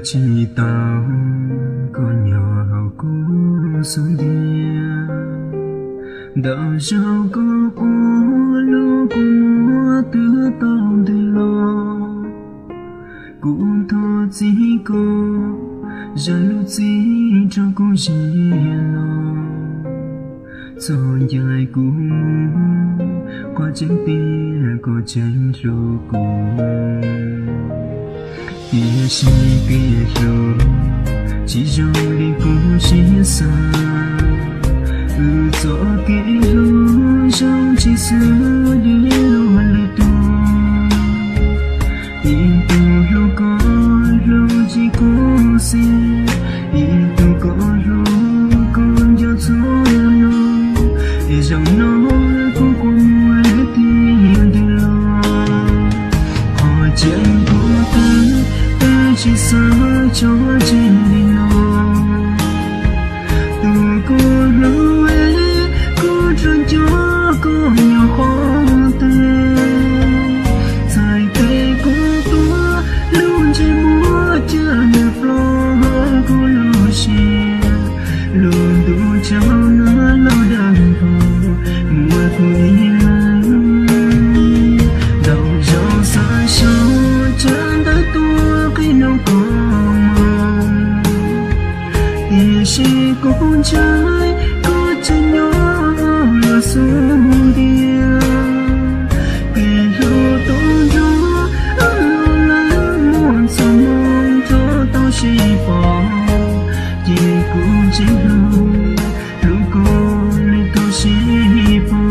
Tsis tau koj nyob hauv kuv xub ntiag, ntau zaus koj quaj los kuv muab twb tau ntws los. Kuv thov txim koj, zam lub txim rau kuv ziag los. Txog ncaim kuv mus, qhov tseeb tiag koj tseem hlub kuv. Tiam sis kev hlub tsis zoo li kuv siab xav, wb txoj kev hlub zoo tsis xws li luag lwm tus. Ib tug hlub koj hlub tsis khuv xim, ib tug koj hlub koj nco txhua lus. Es zaum no kuv quaj muaj tiag ntws los, qhov tseeb kuv twb twb tsis xav tso tseg li no. Tus kuv hlub, kuv tsuas nco koj nyob qhov twg. Txhais tes kuv tuag, lub ntsej muag caj nws flo kuv lub siab. Lub ntuj tsaus nag los dawb vog, muab kuv ib leeg. Ntau zaus xav xyov tsam ntawd tuag qhib nug koj mus, tiam sis kuv ntshai koj tseem nyob hauv lub xub ntiag. Kev hlub tus nruag, wb lawv muaj txoj hmoo rov tau sib pom, ces kuv tseem hlub, hlub koj li tau sib pom.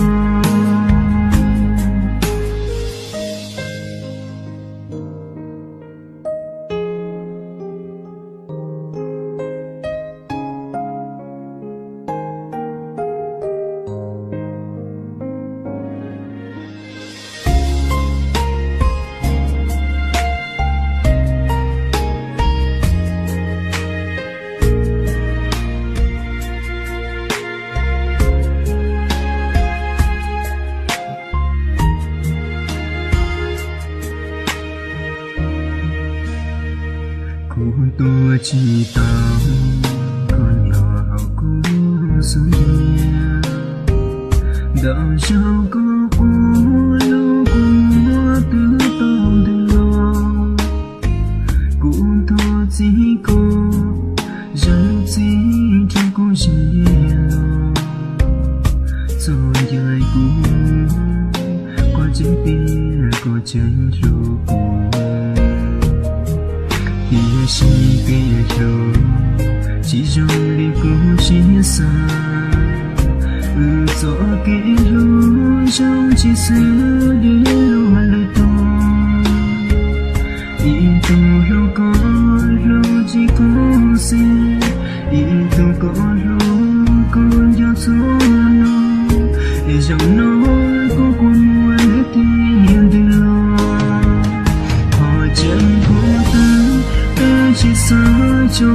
Kuv tuag tsis tau, koj nyob hauv kuv xub ntiag. Ntau zaus koj quaj los kuv muab twb tau ntws los. Kuv thov txim koj, zam lub txim rau kuv ziag los. Txog ncaim kuv mus, qhov tseeb tiag koj tseem hlub kuv. Tiam sis kev hlub tsis zoo li kuv siab xav, wb txoj kev hlub zoo tsis xws li luag lwm tus. Ib tug hlub koj hlub tsis khuv xim, ib tug koj hlub koj nco txhua lus. Es zaum no kuv quaj muaj tiag ntws los, qhov tseeb kuv twb twb tsis xav tso